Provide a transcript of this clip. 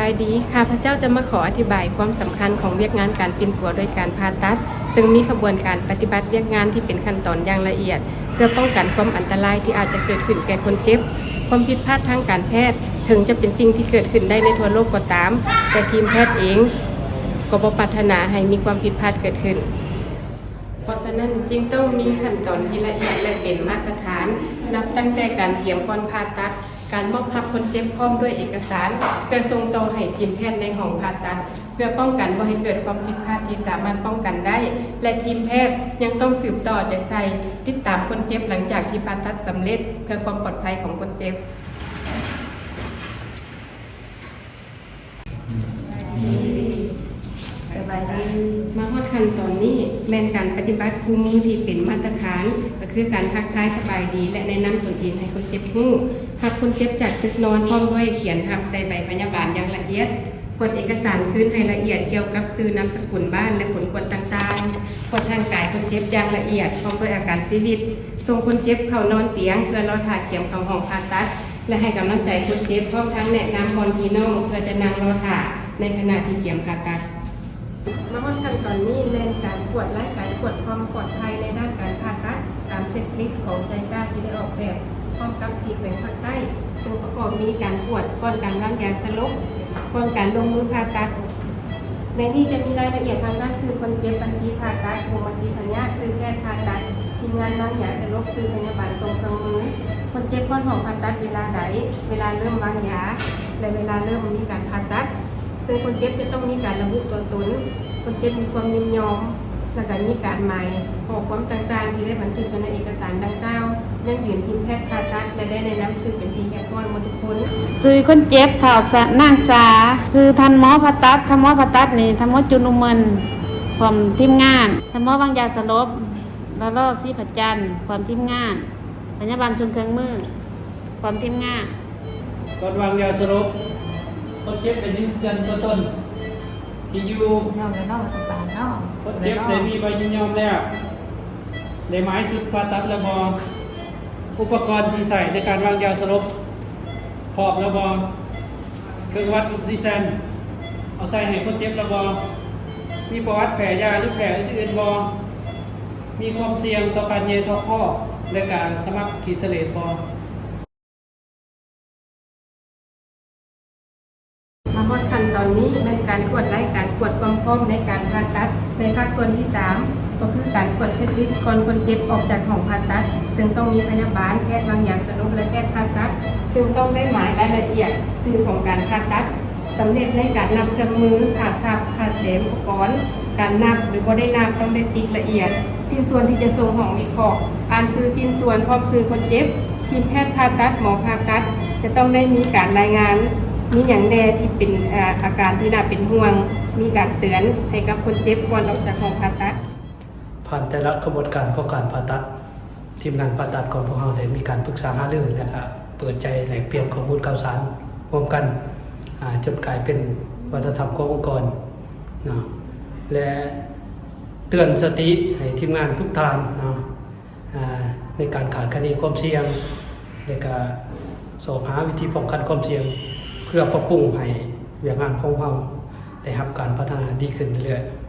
ສະບາຍດີ, ຂ້າພະເຈົ້າຈະມາຂໍອະທິບາຍຄວາມສຳຄັນຂອງວຽກງານການປິ່ນປົວໂດຍການຜ່າຕັດ, ເຊິ່ງມີຂະບວນການປະຕິບັດວຽກງານທີ່ເປັນຂັ້ນຕອນຢ່າງລະອຽດ ເພື່ອປ້ອງກັນຄວາມອັນຕະລາຍທີ່ອາດຈະເກີດຂຶ້ນແກ່ຄົນເຈັບ. ຄວາມຜິດພາດທາງການແພດ ເຖິງຈະເປັນສິ່ງທີ່ເກີດຂຶ້ນໄດ້ໃນທົ່ວໂລກກໍຕາມ, ແຕ່ທີມແພດເອງກໍບໍ່ປາດຖະໜາໃຫ້ມີຄວາມຜິດພາດເກີດຂຶ້ນ. ເພາະສະນັ້ນຈຶ່ງຕ້ອງມີຂັ້ນຕອນທີ່ລະອຽດ ແລະ ເປັນມາດຕະຖານ, ນັບຕັ້ງແຕ່ການກຽມກ່ອນຜ່າຕັດ, ການມອບຮັບຄົນເຈັບພ້ອມດ້ວຍເອກະສານ ເພື່ອສົ່ງຕໍ່ໃຫ້ທີມແພດໃນຫ້ອງຜ່າຕັດ ເພື່ອປ້ອງກັນບໍ່ໃຫ້ເກີດຄວາມຜິດພາດທີ່ສາມາດປ້ອງກັນໄດ້ ແລະ ທີມແພດຍັງຕ້ອງສືບຕໍ່ເອົາໃຈໃສ່ ຕິດຕາມຄົນເຈັບຫຼັງຈາກທີ່ຜ່າຕັດສຳເລັດ ເພື່ອຄວາມປອດໄພຂອງຄົນເຈັບ. ສະບາຍດີ. ມາຮອດຂັ້ນຕອນນີ້ ແມ່ນການປະຕິບັດຄູ່ມືທີ່ເປັນມາດຕະຖານ, ກໍຄືການທັກທາຍສະບາຍດີ ແລະ ແນະນຳຕົນເອງໃຫ້ຄົນເຈັບຮູ້, ຮັບຄົນເຈັບຈາກຕຶກນອນ ພ້ອມດ້ວຍຂຽນຮັບໃສ່ໃບພະຍາບານຢ່າງລະອຽດ, ກວດເອກະສານຄືນໃຫ້ລະອຽດກ່ຽວກັບຊື່, ນາມສະກຸນ, ບ້ານ ແລະ ຜົນກວດຕ່າງໆ, ກວດຮ່າງກາຍຄົນເຈັບຢ່າງລະອຽດ ພ້ອມດ້ວຍອາການຊີວິດ, ສົ່ງຄົນເຈັບເຂົ້ານອນຕຽງເພື່ອລໍຖ້າກຽມເຂົ້າຫ້ອງຜ່າຕັດ ແລະ ໃຫ້ກຳລັງໃຈຄົນເຈັບ ພ້ອມທັງແນະນຳບ່ອນທີ່ນັ່ງເພື່ອຈະນັ່ງລໍຖ້າໃນຂະນະທີ່ກຽມຜ່າຕັດ. ມາຮອດຂັ້ນຕອນນີ້ແມ່ນການກວດລາຍການກວດຄວາມປອດໄພໃນດ້ານການຜ່າຕັດ ຕາມເຊັກລິສຂອງໄຈກາທີ່ໄດ້ອອກແບບ ພ້ອມກັບສີ່ແຂວງພາກໃຕ້, ເຊິ່ງປະກອບມີການກວດກ່ອນການວາງຢາສະຫຼົບ, ກ່ອນການລົງມືຜ່າຕັດ. ໃນນີ້ຈະມີລາຍລະອຽດທາງດ້ານຊື່ຄົນເຈັບ, ບັນຊີຜ່າຕັດ, ໂຮງບັນຊີພະຍາດ, ຊື່ແພດຜ່າຕັດ, ທີມງານວາງຢາສະຫຼົບ, ຊື່ພະຍາບານສົ່ງເຄື່ອງມື, ຄົນເຈັບຮອດຫ້ອງຜ່າຕັດເວລາໃດ, ເວລາເລີ່ມວາງຢາ ແລະ ເວລາເລີ່ມມີການຜ່າຕັດ. ເຊິ່ງຄົນເຈັບຈະຕ້ອງມີການລະບຸຕົວຕົນ, ຄົນເຈັບມີຄວາມຍິນຍອມ, ແລະ ກະມີການໝາຍຂໍ້ຄວາມຕ່າງໆທີ່ໄດ້ບັນທຶກຢູ່ໃນເອກະສານດັ່ງກ່າວ, ຢັ້ງຢືນທີມແພດຜ່າຕັດ ແລະ ໄດ້ແນະນຳຊື່ເປັນທີ່ຮຽບຮ້ອຍໝົດທຸກຄົນ. ຊື່ຄົນເຈັບ ທ້າວ ນາງ ສາ, ຊື່ທ່ານໝໍຜ່າຕັດ, ທ່ານໝໍຜ່າຕັດນີ້ ທ່ານໝໍ ຈຸນ ອຸເມິນ ພ້ອມທີມງານ, ທ່ານໝໍວາງຢາສະຫຼົບ ລາລໍ ສີພະຈັນ ພ້ອມທີມງານ, ພະຍາບານສົ່ງເຄື່ອງມື ພ້ອມທີມງານ. ກ່ອນວາງຢາສະຫຼົບ, ຄົນເຈັບໄດ້ຢືນຢັນຕົວຕົນ, ທີ່ຢູ່, ຍອມແລ້ວເນາະ ວ່າຊິປານເນາະ, ຄົນເຈັບໄດ້ມີໃບຍິນຍອມແລ້ວ, ໄດ້ໝາຍຈຸດຜ່າຕັດແລ້ວບໍ່, ອຸປະກອນທີ່ໃຊ້ໃນການວາງຢາສະຫຼົບ ພ້ອມແລ້ວບໍ່, ເຄື່ອງວັດອົກຊີເຈນ ເອົາໃສ່ໃຫ້ຄົນເຈັບແລ້ວບໍ່, ມີປະຫວັດແພ້ຢາ ຫຼື ແພ້ອື່ນໆບໍ່, ມີຄວາມສ່ຽງຕໍ່ການແຍ່ທໍ່ຄໍ ແລະ ການສະໝັກຂີດສະເລດບໍ່. ມາຮອດຂັ້ນຕອນນີ້ແມ່ນການກວດລາຍການກວດຄວາມພ້ອມໃນການຜ່າຕັດໃນພາກສ່ວນທີສາມ ກໍຄືການກວດເຊັກລິສກ່ອນຄົນເຈັບອອກຈາກຫ້ອງຜ່າຕັດ, ເຊິ່ງຕ້ອງມີພະຍາບານ, ແພດວາງຢາສະຫຼົບ ແລະ ແພດຜ່າຕັດ, ເຊິ່ງຕ້ອງໄດ້ໝາຍລາຍລະອຽດຊື່ຂອງການຜ່າຕັດ, ສຳເລັດໃນການນັບເຄື່ອງມື, ຜ້າຊັບ, ຜ້າເຊັດ, ອຸປະກອນ, ການນັບ ຫຼື ບໍ່ໄດ້ນັບ ຕ້ອງໄດ້ຕິກລະອຽດ, ຊິ້ນສ່ວນທີ່ຈະສົ່ງຫ້ອງວິເຄາະ, ອ່ານຊື່ຊິ້ນສ່ວນພ້ອມຊື່ຄົນເຈັບ, ທີມແພດຜ່າຕັດ, ໝໍຜ່າຕັດ ຈະຕ້ອງໄດ້ມີການລາຍງານ ມີຫຍັງແດ່ທີ່ເປັນ ອາ ອາການທີ່ໜ້າເປັນຫ່ວງ, ມີການເຕືອນໃຫ້ກັບຄົນເຈັບກ່ອນອອກຈາກຫ້ອງຜ່າຕັດ. ຜ່ານແຕ່ລະຂະບວນການຂອງການຜ່າຕັດ, ທີມງານຜ່າຕັດຂອງພວກເຮົາໄດ້ມີການປຶກສາຫາລື ແລະ ກະເປີດໃຈແລກປ່ຽນຂໍ້ມູນຂ່າວສານຮ່ວມກັນ, ອາ ຈົນກາຍເປັນວັດທະນະທຳຂອງອົງກອນເນາະ ແລະ ເຕືອນສະຕິໃຫ້ທີມງານທຸກທ່ານເນາະ ອາ ໃນການຄາດຄະເນຄວາມສ່ຽງ ແລະ ກະຊອກຫາວິທີປ້ອງກັນຄວາມສ່ຽງ ເພື່ອປັບປຸງໃຫ້ວຽກງານຂອງເຮົາໄດ້ຮັບການພັດທະນາດີຂຶ້ນເລື້ອຍໆ.